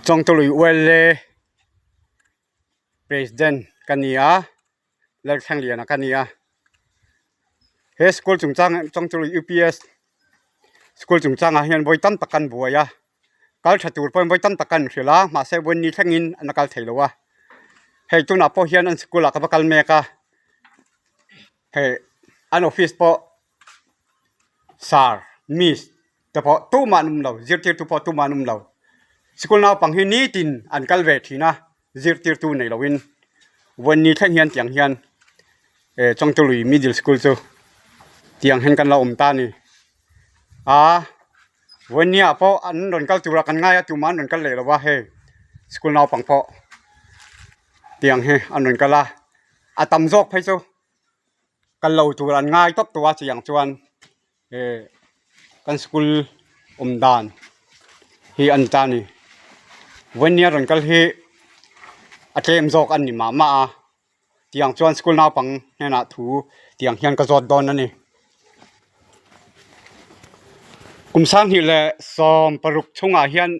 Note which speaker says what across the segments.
Speaker 1: Chawngtului ULA President ka ni a Lalthlengliana ka ni a he school chungchang Chawngtului UPS school chungchangah hian vawi tam tak kan buai a kal tha tur pawhin vawi tam tak kan hrilh a mahse vawi thlengin an la kal thei lo a hei tunah pawh hian an school ah ka va kal mek a hei an office pawh sir miss te pawh tumah an awm lo zirtirtu pawh tumah an awm lo sikul naupang hi nitin an kal ve thin a zirtirtu nei loin vawi thleng hian tiang hian eh Chawngtului middle school chu tiang hian kan la awm ta a ni a vawinia pawh an rawn kal tura kan ngai a tumah an rawn kal leh lo a hei sikul naupang pawh tiang hi an rawn kal a a tam zawk phei chu. Kal lo tur an ngai tawp tawh a chiang chuan eh kan school awm dan hi a ni ta a ni vawinia rawn kal hi a tlem zawk a ni mah mah a tiang chuan school naupang hnenah thu tiang hian ka zawt dawn a ni kum sanghnih leh 16 chhungah hian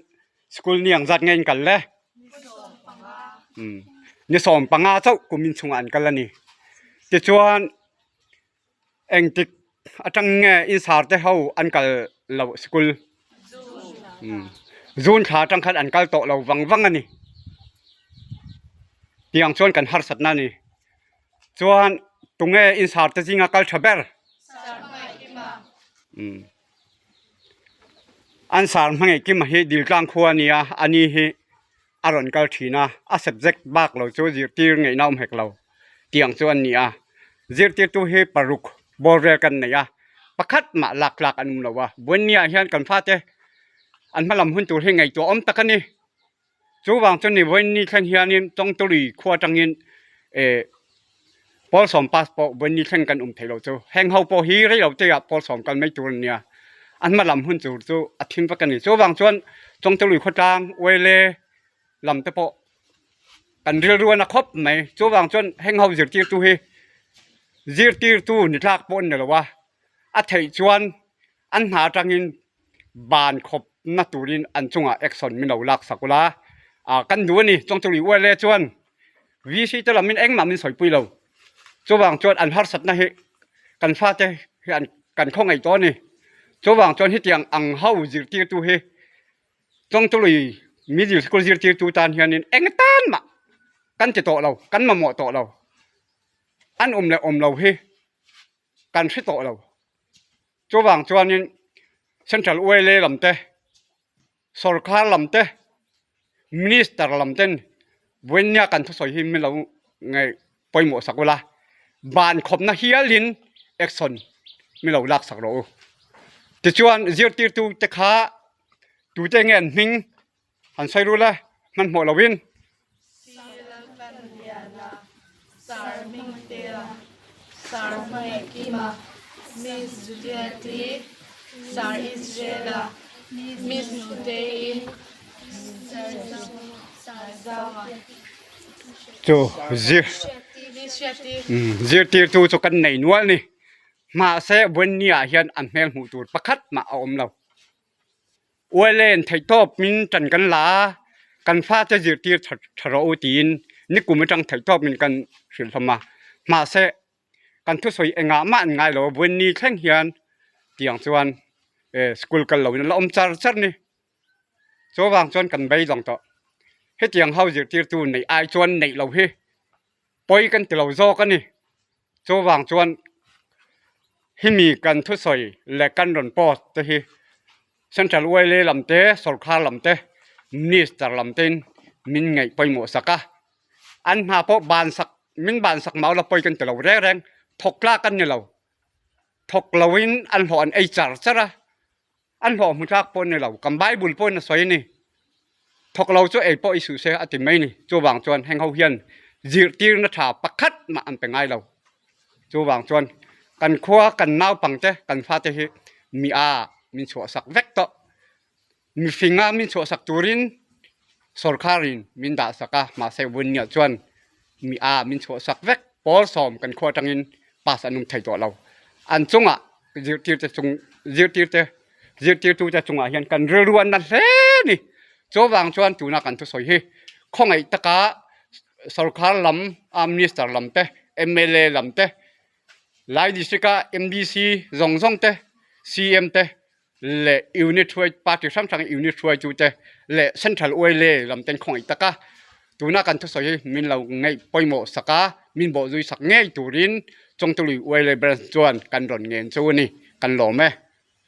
Speaker 1: School ni ang zat nge in kal le? Ni 15 chauh kum in chungah an kal a ni. Tichuan engtik atang nge in sar te ho an kal lo school? June thla atang khan an kal tawh lo vang vang a ni. Tiang chuan kan harsatna a ni. Chuan tunge in sar te zinga kal tha ber? An sar hmangaih kim hi Diltlang khua a ni a, a ni hi a rawn kal thin a, a subject bak lo chu zirtir ngaihna awm hek lo tiang chu an ni a, zirtirtu hi paruk bawr vel kan nei a, pakhat mah lak tlak an awm lo a, Buannia ah hian kan fate an hmalam hun tur hi ngaihtuah awm tak a ni. Chuvang chu ni vawiin thleng hianin Chawngtului khua atangin eh pawl sawm pass pawh vawiin thleng kan awm thei lo chu. Heng ho pawh hi rei lo te ah pawl sawm kal mai tur an nia. An hma lam hun tur chu a thim vek a ni. Chuvang chuan Chawngtului khawtlang Uaile lam te pawh kan rilru a na khawp mai. Chuvang chuan heng ho zirtirtu hi zirtirtu ni tlak pawh an ni lo a, a theih chuan an hna atangin ban khawp na turin an chungah action min lo lak sak ula ah kan duh a ni Chawngchuli ULA chuan VC te lamin engmah min sawipui lo chuvang chuan an harsatna hi kan fate hi an kan khawngaih tawh a ni chuvang chuan hetiang ang ho zirtirtu hi Chawngchuli middle school zirtirtu tan hianin eng tan mah kan ti tawh lo kan mamawh tawh lo an awm leh awm lo hi kan hre tawh lo. Chuvang chuanin Central ULA lam te, Sorkar lam te, Minister lam ten vawinia kan thusawi hi min lo ngaih pawimawh sak ula, ban khawpna hialin action min lo lak sak rawh u. Tichuan zirtirtu te kha tute nge an hming Han sawi rul e, hmanhmawh loin.
Speaker 2: Sir Laltlanliana, Sir Hmingtea, Sir Hmangaihkima, Miss Juliet-i, Sir Israel-a, Miss Nutei-in, Sir Zaua.
Speaker 1: Chu zir zirtirtu chu kan nei nual ni. Mahse Buannia hian an hmel hmuh tur pakhat mah a awm lo. Uailen theihtawp min tan kan la a, kan fate zirtir tha tha rawh u tiin nikum atang theihtawp min kan hrilh hlawm a. Mahse, kan thusawi engah mah an ngai lo a, Buanni thleng hian tiang chuan eh school kal loin an la awm char char ni. Chuvang chuan kan beidawng tawh. Hetiang ho zirtirtu neih ai chuan neih lo hi pawi kan ti lo zawk a ni. Chuvang chuan hemi kan thusawi leh kan rawn post te hi Central YLA lam te, Sorkar lam te, Minister lam tein min ngaih pawimawh sak a. An hna pawh ban sak, min ban sak mau la pawi kan ti lo reng reng, thawk tlak an ni lo. Thawk loin an hlawh an ei char char a. An hlawh hmu tlak pawh a ni lo, kan Bible pawhin a sawi a ni. Thawk lo chu ei pawh i suh se a ti mai ni. Chuvang chuan heng ho hian zirtirna tha pakhat mah an pe ngai lo. Chuvang chuan kan khua kan naupangte kan fate hi mi a min chhuahsak vek tawh. Mihringa min chhuahsak turin Sorkharin min dahsak a, mahse Vunnia chuan mi a min chhuahsak vek. Pawl sawm kan khua atangin pass an awm thei tawh lo. An chungah zirtirte chung zirtirte zirtirtute chungah hian kan rilru a na hle a ni. Chuvang chuan tuna kan thusawi hi khawngaih taka sorkar lam a minister lam te mla lam te Lai district a MDC zawng zawng te CM te leh unit hruai party hrang hrang unit hruaitu te leh central oil lam ten khawngaih taka tuna kan thusawi hi min lo ngaih pawimawh sak a min bawhzui sak ngei turin Chawngtului oil branch chuan kan rawn ngen chu a ni kan lawm e.